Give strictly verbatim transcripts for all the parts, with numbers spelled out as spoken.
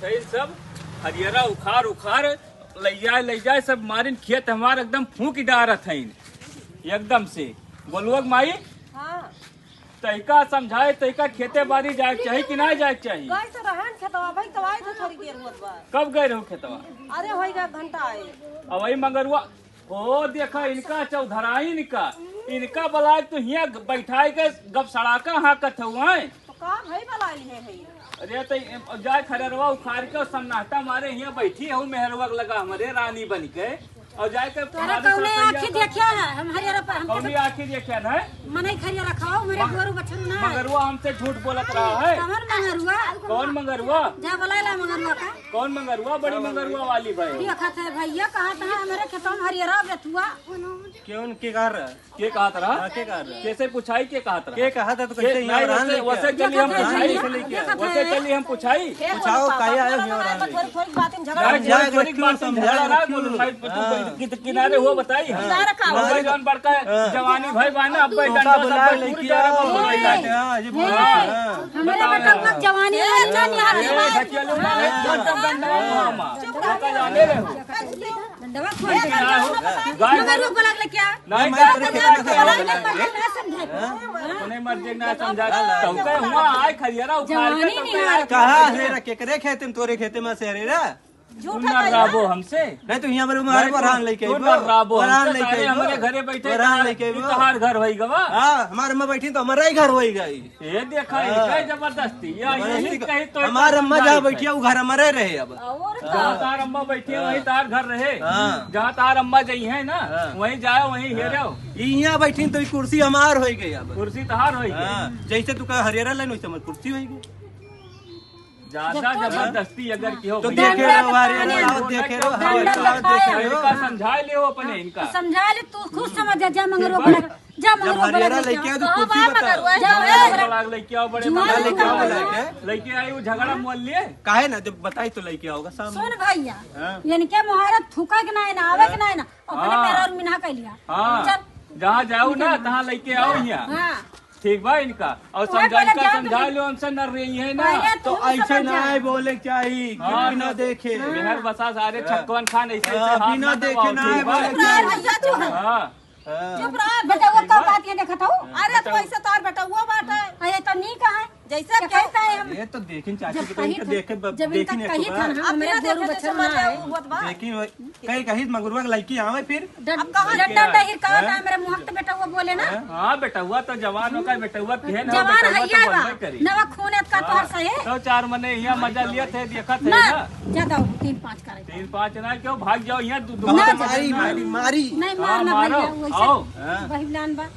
यही सब हरियरा उखाड़ उखाड़ लइ जाए, लइ जाए, सब मारिन खेत हमार एकदम फूंक डारत हइन एकदम से। बोलुआ के माई, हाँ। तइका समझाए, तइका खेते बारी जाए के चाही कि ना जाए के चाही? गए तो रहन खेतवा भाई, तो आए तो थोड़ी देर होत बा। कब गए रहो खेतवा? अरे होई गया घंटा आए। अब वही मंगरुआ, ओ देखा इनका चौधराइन का, इनका बलाए तो हियाँ बैठाए के गप सड़ाका हाँकत हुआ है। तो का भाई बलाए है, है? अरे तो जाए खररवा उखाड़ के सन्नाटा मारे हियाँ बैठी है मेहरवा के लगा हमरे रानी बन के। और जाए के तोरा हमारे कौने साथ आँखी यहाँ देखिया है? हम हरियर पर, हम कौनी आँखी देखिया ना है? मनई खरिया रखाओ, मेरे मग-, गोरू बछरू ना है। मगरुआ हमसे झूठ बोलत रहा है। कौन मगरुआ? कौन मगरुआ? जा बुलाए ला मगरुआ का। कौन मगरुआ? बड़ी मगरुआ वाली भाई। देखत है भैया, कहा था हमारे खेतों में हरियरा बेथुआ। क्यों, के कहा रहा? के कहत रहा? हाँ, के कहत रहा? कैसे पुछाई, के कहत रहा? के कहत है तो के-, कैसे यहाँ नहीं, रहन वैसे, लेके वैसे आए? चलिए हम देखत है, पुछाई। देखत है। वैसे चलिए हम पुछाई। हे पूछाओ, बोलो, काहे आए हो यहाँ रहन लेके? थोड़ी, थोड़ी बात में झगड़ा नहीं, हो जाए। थोड़ी, थोड़ी बात में झगड़ा ना बोलो, भाई, तू हाँ। कित-, किनारे हो बताई। हाँ। किनारे का हो? भाई, जौन बड़का हाँ। जवानी भाई बा ना, अब भाई तोका डंडा बुलाए सब लेके दूर आओ। जाना। हाँ, ये बोलो, हाँ। हाँ। हमारे बताओ बेटा यार। का जवानी है, अच्छा नहीं ए, आती। ढकेलू ना, एक घंटा डंडा मामा। चुप रहो। तोका जाने रहो। डंडवा खोल दे। गाय मगर वो बोला क्या? नहीं, मैं गाय तेरे को खेत में नहीं खड़ा समझा। होगा। अपने मर्जी ना समझा। हाँ। तो कहे हुआ, आए खरियारा उखाड़ के जवानी तो नहीं कहे, आ रही। कहाँ है रे, केकरे खेते में, तोरे खेते में से रे रे? झूठा तू न कहिया। राबो हमसे। नहीं तो यहाँ पर हमारे तू वरहान लेके तू आइबो। न राबो वरहान हमसे, लेके सारे आइबो। हमरे घरे बैठे वरहान का, लेके ई आइबो। तोहार घर होई गवा। हाँ, हमारे में बैठी तो हमारा ही घर होई गई। ये देखा, हाँ। ये क्या जबरदस्ती? या जबरदस्ती यही का-, कही तो हमार अम्मा जहाँ बैठी है, वो घर हमारे रहे अब। और हाँ। का? जहाँ तार अम्मा बैठी है, हाँ। वहीं तार घर रहे। हाँ। जहाँ तार अम्मा जाई है ना, हाँ। वहीं जाओ, वहीं हाँ। हेरो। ये यहाँ बैठी तो ये कुर्सी हमार होई गई अब। कुर्सी तहार होई गई। हाँ। जैसे तू कहा हरियारा लाइन, वैसे हमारी कुर्सी होई गई। ज्यादा जब तो जबरदस्ती अगर की हो तो भैया। देखे रहो, हरियारा लाओ, देखे रहो, हरियारा लाओ, देखे रहो। इनका समझा ले हो अपने, इनका। समझा ले, तू खुद समझ जा, जा मंगरू जब बोला। जा जब मंगरू बोला हरियारा लेके लेके आओ, तो आओ। खुद ही कहाँ बताओ। मंगरू है? जा, जा, जा। बड़ा लेके आओ, बड़े जुआ बड़ा लेके लेके आओ, आओ। लेके। लेके आई, वो झगड़ा मोल लिए। काहे ना, जब बताई तो लेके आओगा सामने। सुन भैया, हाँ। इनके मुहारत थूका के ना है ना, आवे के ना है ना, अपने हाँ। पैर और मिन्हा कर लिया। हाँ। चल। जहाँ जाओ ना, तहाँ लेके आओ यहाँ। हाँ। ठीक बा इनका। और तू समझा, पहले इनका जा समझा तू। लो, हमसे न रही है ना। पहले तो तू ऐसे समझ ना जा। आए बोले के चाही, हाँ, बिना तो देखे। मेहर बसा सारे हाँ। छक्कन खान ऐसे, ऐसे हाँ, हाथ बिना ना देखे दबाओ, ना ठीक आए बा? बोले के चाही। हाँ। हाँ। चुप रह, बेटा, वो का बात ये देखत हूँ? अरे, तो ऐसे तोर बेटा वो बात है। अरे, तो नहीं कहा है। जैसे क्या कहता है हम? ये तो देखिन चाची जब को, कही इनका था, देखे, ब-, जब इनका देखिन एक कही बार। था ना, हमरे अपने गोरू देखे बछरू जैसे ना मजा आए। आवत बा। देखिन वो, कहीं, कहीं मंगरुआ के लड़की आवे फिर। डं-, अब कहाँ डंडा जाए? डहिर का होता है, हैं? मेरे मुँह के बेटा वो बोले ना। हैं? हाँ, बेटउआ तो जवान होकर, बेटउआ के है ना, जवान बेटउआ है तो या बा? बोलबे करी। नवा खून है का तोहर हाँ, सही? तो चार मने यहाँ मजा लिया थे, देखा थे ना, ना। ज्यादा हो, तीन पाँच करे। तीन पाँच ना, क्यों भाग जाओ यहाँ, दु-, दु-, ना, मारी, मारी, मारी। नहीं, हाँ, मारना मारो, भैया, वैसे आओ। हाँ। बहिलान बा।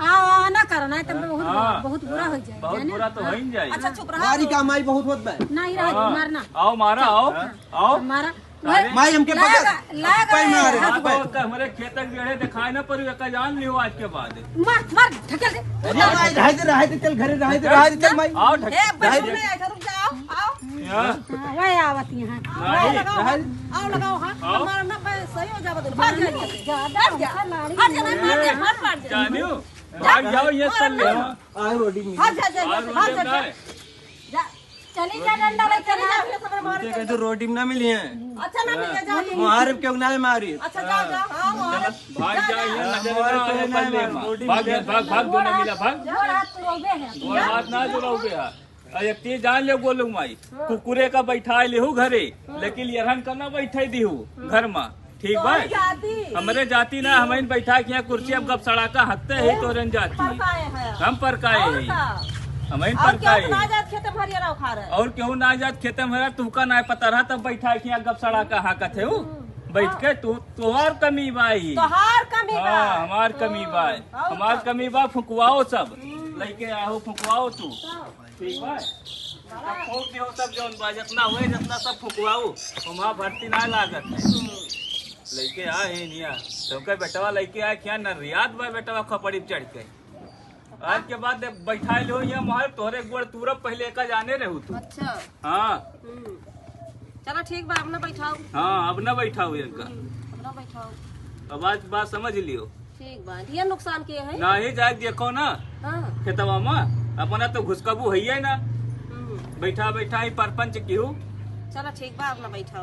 आओ, आओ, ना करो, ना, तब बहुत बुरा, हाँ, बहुत बुरा हो जाए, बहुत जाने? बुरा तो हाँ। हो ही जाए। अच्छा, चुप रहा। मारी का माई बहुत होत बा। नहीं रहा, हाँ। मारना। आओ, मारा, आओ, हाँ। आओ। मारा। अरे। माई हमके लागा, पकड़, लागा, पाई मारे, हाथ हाँ, पकड़। तो हमरे खेत के बेड़े दिखाए ना पड़ी, एका जान लियो आज के बाद। मार, मार, ढकेल दे। अरे, रहे दे, रहे दे, चल घरे, रहे दे, रहे दे, चल माई। आओ, ढक-, ए, रहे दे। बैठो ना, इधर रुक जाओ, आओ। यहाँ। हाँ, वही आवत यहाँ। नहीं। आओ, लगाओ, रहे दे। आओ, लगाओ, हाँ। आओ। हमारा ना, भाई, सही हो जाओ, भाग जाओ। ज्यादा भाग जा। हमसे लाड़ी हट जा, नहीं। भाग जा, मत भाग जा। जानियो, भाग जाओ, ये चल ले। आओ, रोटी में। हट जा, जा, जा, हट जा, जा। जा। चली जा डंडा लेके चली ना। जा, फिर खबर मार उनके के कहे तो जा। रोटी में ना मिली है। अच्छा ना मिली है, जा, जा। मुहारब के ना मारी। अच्छा, जा, जा, हाँ, हाँ। भाग जा, जा, ये जा। नजर मुहारब ना के आवे ना पल्ले मारी, में। रोटी में भाग, जा। भाग, भाग, दोनों मिला, भाग। जा। गोड़ हाथ तो रोबे है। गोड़ हाथ ना जो रोबे है। अरे एक चीज जान ले गोलू माई, हाँ। कुकुरे का बैठा लेहू घरे, हाँ। लेकिन यरहन का ना बैठे दीहू हाँ। घर में। ठीक तो बा? जाति। हमरे जाति ना, हम इन बैठा के यहाँ कुर्सी अब गप सड़ाका हकते है, तो रन जाति। परकाए है। हम परकाए और है। का? हम इन और परकाए केहू ना है। जात खेते में हरियरा उखाड़े। और केहू ना जात खेते में हरियरा, तुमका ना पता रहा, तब बैठा के यहाँ गप सड़ाका हाँकत है उ। हम्म। बैठ के तू, तोहार कमी बा ई। तोहार कमी बा। हाँ, हमार कमी बा। हाँ, और हमार का? कमी बा, फुकवाओ सब। हम्म। लेके आओ, फुकवाओ तू। हाँ। ठीक बा? तब फूंक दियो सब जौन बा, जितना होए, जितना सब फुकवाऊ, ओमा भर्ती ना लागत है। लइके आ ही निया, तुमके बेटवा लइके आ, क्या न रियाद बा बेटवा खपड़ी पे चढ़ के। आज के बाद बैठा लो यहाँ महल, तोहरे गोड़ तूरब पहले का जाने रहू तू। अच्छा। हाँ। हम्म। चलो ठीक बा, अब ना बैठाओ। हाँ, अब ना बैठाओ इनका। हम्म, अब ना बैठाओ। अब आज बात समझ लियो। ठीक बा, ये नुकसान के है? नाही जाए देखो ना। हाँ। खेतवा में, अपना तो घुसकबू है ही ना। हम्म। बैठा बैठा ही परपंच किहू। चला ठीक बा, अपना बैठा।